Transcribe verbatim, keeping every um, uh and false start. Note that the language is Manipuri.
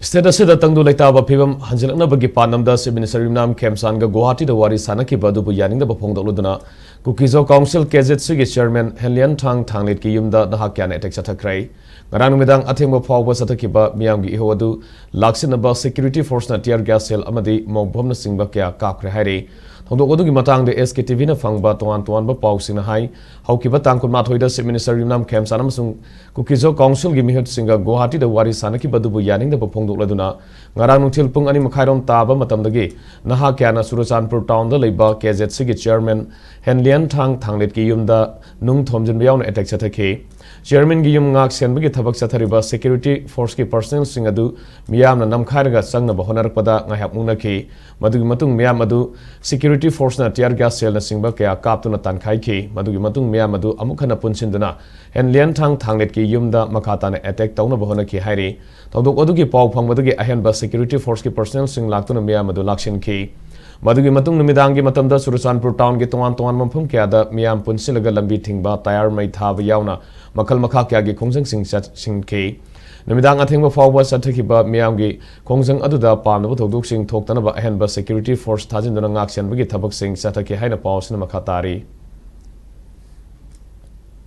ꯁ꯭ꯇꯦꯠ ꯑꯁꯤꯗ ꯇꯪꯗꯨ ꯂꯩꯇꯥꯕ ꯐꯤꯕꯝ ꯍꯟꯖꯤꯜꯂꯛꯅꯕꯒꯤ ꯄꯥꯟꯗꯝꯗ ꯆꯤꯐ ꯃꯤꯅꯤꯁꯇꯔ ꯌꯨꯝꯅꯥꯝ ꯈꯦꯝꯆꯥꯟꯒ ꯒꯨꯋꯥꯍꯥꯇꯤꯗ ꯋꯥꯔꯤ ꯁꯥꯟꯅꯈꯤꯕ ꯑꯗꯨꯕꯨ ꯌꯥꯅꯤꯡꯗꯕ ꯐꯣꯡꯗꯣꯛꯂꯗꯨꯅ ꯀꯨꯀꯤꯖꯣ ꯀꯥꯎꯟꯁꯤꯜ, ꯀꯦ ꯖꯦꯠ ꯁꯤꯒꯤ ꯆꯤꯌꯔꯃꯦꯟ ꯍꯦꯟꯂꯤꯌꯟ ꯊꯥꯡ ꯊꯥꯡꯂꯦꯠꯀꯤ ꯌꯨꯝꯗ ꯅꯍꯥ ꯀꯌꯥꯅ ꯑꯦꯇꯦꯛ ꯆꯠꯊꯈ꯭ꯔꯦ꯫ ꯉꯔꯥꯡ ꯅꯨꯃꯤꯗꯥꯡ ꯑꯊꯦꯡꯕ ꯐꯥꯎꯕ ꯆꯠꯊꯈꯤꯕ ꯃꯤꯌꯥꯝꯒꯤ ꯏꯍꯧ ꯑꯗꯨ ꯂꯥꯛꯁꯤꯟꯅꯕ ꯁꯦꯀ꯭ꯌꯨꯔꯤꯇꯤ ꯐꯣꯔꯁꯅ ꯇꯤꯌꯔ ꯒ꯭ꯌꯥꯁ ꯁꯦꯜ ꯑꯃꯗꯤ ꯃꯣꯛ ꯕꯣꯝꯅꯆꯤꯡꯕ ꯀꯌꯥ ꯀꯥꯞꯈ꯭ꯔꯦ ꯍꯥꯏꯔꯤ꯫ ꯊꯧꯗꯣꯛ ꯑꯗꯨꯒꯤ ꯃꯇꯥꯡꯗ ꯑꯦꯁ ꯀꯦ ꯇꯤ ꯚꯤꯅ ꯐꯪꯕ ꯇꯣꯉꯥꯟ ꯇꯣꯉꯥꯟꯕ ꯄꯥꯎꯁꯤꯡꯅ ꯍꯥꯏ, ꯍꯧꯈꯤꯕ ꯇꯥꯡ ꯀꯨꯟꯃꯥꯊꯣꯏꯗ ꯆꯤꯐ ꯃꯤꯅꯤꯁꯇꯔ ꯌꯨꯝꯅꯥꯝ ꯈꯦꯝꯆꯥꯟ ꯑꯃꯁꯨꯡ ꯀꯨꯀꯤꯖꯣ ꯀꯥꯎꯟꯁꯤꯜꯒꯤ ꯃꯤꯍꯨꯠꯁꯤꯡꯒ ꯒꯨꯋꯥꯍꯥꯇꯤꯗ ꯋꯥꯔꯤ ꯁꯥꯟꯅꯈꯤꯕ ꯑꯗꯨꯕꯨ ꯌꯥꯅꯤꯡꯗꯕ ꯐꯣꯡꯗꯣꯛꯂꯗꯨꯅ ꯉꯔꯥꯡ ꯅꯨꯡꯊꯤꯜ ꯄꯨꯡ ꯑꯅꯤ ꯃꯈꯥꯏꯔꯣꯝ ꯇꯥꯕ ꯃꯇꯝꯗꯒꯤ ꯅꯍꯥ ꯀꯌꯥꯅ ꯆꯨꯔꯆꯥꯟꯄꯨꯔ ꯇꯥꯎꯟꯗ ꯂꯩꯕ ꯀꯦ ꯖꯦꯠ ꯁꯤꯒꯤ ꯆꯤꯌꯔꯃꯦꯟ ꯍꯦꯟꯂꯤꯌꯟ ꯊꯥꯡ ꯊꯥꯡꯂꯦꯠꯀꯤ ꯌꯨꯝꯗ ꯅꯨꯡ ꯊꯣꯝꯖꯤꯟꯕ ꯌꯥꯎꯅ ꯑꯦꯇꯦꯛ ꯆꯠꯊꯈꯤ꯫ ꯆꯤꯌꯔꯃꯦꯟꯒꯤ ꯌꯨꯝ ꯉꯥꯛ ꯁꯦꯟꯕꯒꯤ ꯊꯕꯛ ꯆꯠꯊꯔꯤꯕ ꯁꯦꯀ꯭ꯌꯨꯔꯤꯇꯤ ꯐꯣꯔꯁꯀꯤ ꯄꯔꯁꯅꯦꯜꯁꯤꯡ ꯑꯗꯨ ꯃꯤꯌꯥꯝꯅ ꯅꯝꯈꯥꯏꯔꯒ ꯆꯪꯅꯕ ꯍꯣꯠꯅꯔꯛꯄꯗ ꯉꯥꯏꯍꯥꯛ ꯃꯨꯛꯅꯈꯤ꯫ ꯃꯗꯨꯒꯤ ꯃꯇꯨꯡ ꯃꯤꯌꯥꯝ ꯑꯗꯨ ꯁꯦꯀ꯭ꯌꯨꯔꯤꯇꯤ ꯐꯣꯔꯁꯅ ꯇꯤꯌꯔ ꯒ꯭ꯌꯥꯁ ꯁꯦꯜꯅꯆꯤꯡꯕ ꯀꯌꯥ ꯀꯥꯞꯇꯨꯅ ꯇꯥꯟꯈꯥꯏꯈꯤ꯫ ꯃꯗꯨꯒꯤ ꯃꯇꯨꯡ ꯃꯤꯌꯥꯝ ꯑꯗꯨ ꯑꯃꯨꯛ ꯍꯟꯅ ꯄꯨꯟꯁꯤꯟꯗꯨꯅ ꯍꯦꯟꯂꯤꯌꯟ ꯊꯥꯡ ꯊꯥꯡꯂꯦꯠꯀꯤ ꯌꯨꯝꯗ ꯃꯈꯥ ꯇꯥꯅ ꯑꯦꯇꯦꯛ ꯇꯧꯅꯕ ꯍꯣꯠꯅꯈꯤ ꯍꯥꯏꯔꯤ꯫ ꯊꯧꯗꯣꯛ ꯑꯗꯨꯒꯤ ꯄꯥꯎ ꯐꯪꯕꯗꯒꯤ ꯑꯍꯦꯟꯕ ꯁꯦꯀ꯭ꯌꯨꯔꯤꯇꯤ ꯐꯣꯔꯁꯀꯤ ꯄꯔꯁꯅꯦꯜꯁꯤꯡ ꯂꯥꯛꯇꯨꯅ ꯃꯤꯌꯥꯝ ꯑꯗꯨ ꯂꯥꯛꯁꯤꯟꯈꯤ꯫ ꯃꯗꯨꯒꯤ ꯃꯇꯨꯡ ꯅꯨꯃꯤꯗꯥꯡꯒꯤ ꯃꯇꯝꯗ ꯆꯨꯔꯆꯥꯟꯄꯨꯔ ꯇꯥꯎꯟꯒꯤ ꯇꯣꯉꯥꯟ ꯇꯣꯉꯥꯟꯕ ꯃꯐꯝ ꯀꯌꯥꯗ ꯃꯤꯌꯥꯝ ꯄꯨꯟꯁꯤꯜꯂꯒ ꯂꯝꯕꯤ ꯊꯤꯡꯕ, ꯇꯥꯌꯔ ꯃꯩ ꯊꯥꯕ ꯌꯥꯎꯅ ꯃꯈꯜ ꯃꯈꯥ ꯀꯌꯥꯒꯤ ꯈꯣꯡꯖꯪꯁꯤꯡ ꯆꯠꯁꯤꯟꯈꯤ꯫ ꯅꯨꯃꯤꯗꯥꯡ ꯑꯊꯦꯡꯕ ꯐꯥꯎꯕ ꯆꯠꯊꯈꯤꯕ ꯃꯤꯌꯥꯝꯒꯤ ꯈꯣꯡꯖꯪ ꯑꯗꯨꯗ ꯄꯥꯝꯗꯕ ꯊꯧꯗꯣꯛꯁꯤꯡ ꯊꯣꯛꯇꯅꯕ ꯑꯍꯦꯟꯕ ꯁꯦꯀ꯭ꯌꯨꯔꯤꯇꯤ ꯐꯣꯔꯁ ꯊꯥꯖꯤꯟꯗꯨꯅ ꯉꯥꯛ ꯁꯦꯟꯕꯒꯤ ꯊꯕꯛꯁꯤꯡ ꯆꯠꯊꯈꯤ ꯍꯥꯏꯅ ꯄꯥꯎ ꯑꯁꯤꯅ ꯃꯈꯥ ꯇꯥꯔꯤ꯫